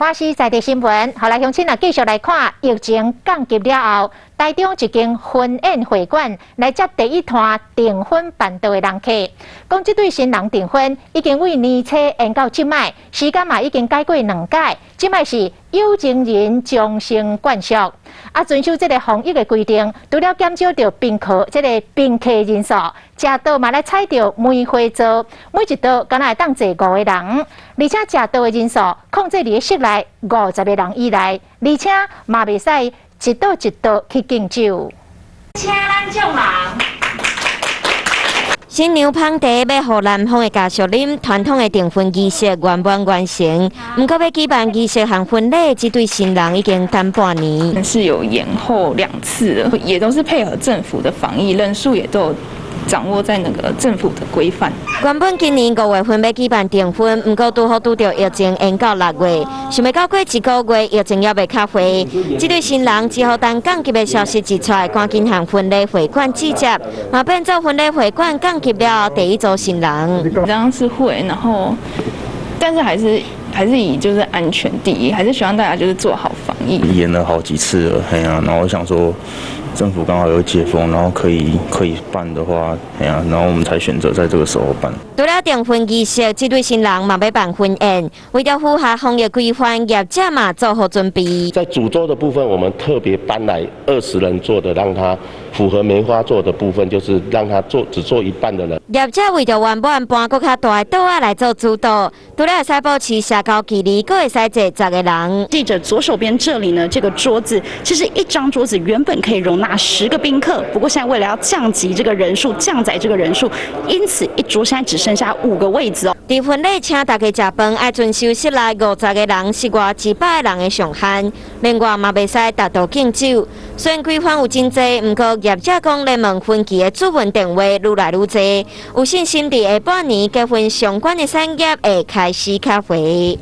華視在地新聞，予來鄉親啊，繼續來看疫情降級了後，台中一間婚宴會館來接第一攤訂婚辦桌的人客。講這對新人訂婚已經對年初延到這擺，時間嘛已經改過兩改，這擺是有情人終成眷屬。啊，遵守這个防疫的規定，除了減少著賓客這个賓客人數，食桌嘛來採著梅花座，每一桌敢若會當坐五个人，而且食桌的人數控制佇室內50个人以內，而且嘛袂使一桌一桌去敬酒。請咱眾人。新娘捧茶欲予男方的家屬啉，傳統的訂婚儀式圓滿完成。毋過欲舉辦儀式和婚禮，這對新人已經等半年。是有延後兩次的，也都是配合政府的防疫，人數也都有掌握在那個政府的規範。原本今年5月份欲舉辦訂婚，毋過拄好拄著疫情延到6月，想袂到過一個月疫情猶未較緩，這對新人只好等降級的消息一出來，趕緊向婚禮會館集結，嘛變做婚禮會館降級了後第一組新人。這樣是會，然後，但是還是以就是安全第一，還是希望大家就是做好防疫。延了好幾次了，嘿啊，然後我想說，政府剛好有解封，然後可以辦的話，嘿啊，然後我們才選擇在這個時候辦。除了訂婚儀式，這對新人嘛欲辦婚宴，為著符合防疫規範，業者嘛做好準備。在主桌的部分，我們特別搬來20人座的，讓他符合梅花座的部分，就是讓他坐只坐一半的人。業者為著圓滿搬閣較大的桌仔來做主桌，除了會使保持社交距離，閣會使坐十個人。記者左手邊這裡呢，這個桌子其實一張桌子原本可以容納10個賓客，不過現在為了要降級這個人數，降載這個人數，因此一桌現在只剩下五個位子哦。佇婚禮請大家食飯，愛遵守室內50個人、室外100個人的上限。另外嘛，袂使踏桌敬酒。雖然規範有真濟，毋過業者講聯盟分期的諮詢電話愈來愈濟，有信心佇下半年結婚相關的產業會開始較回。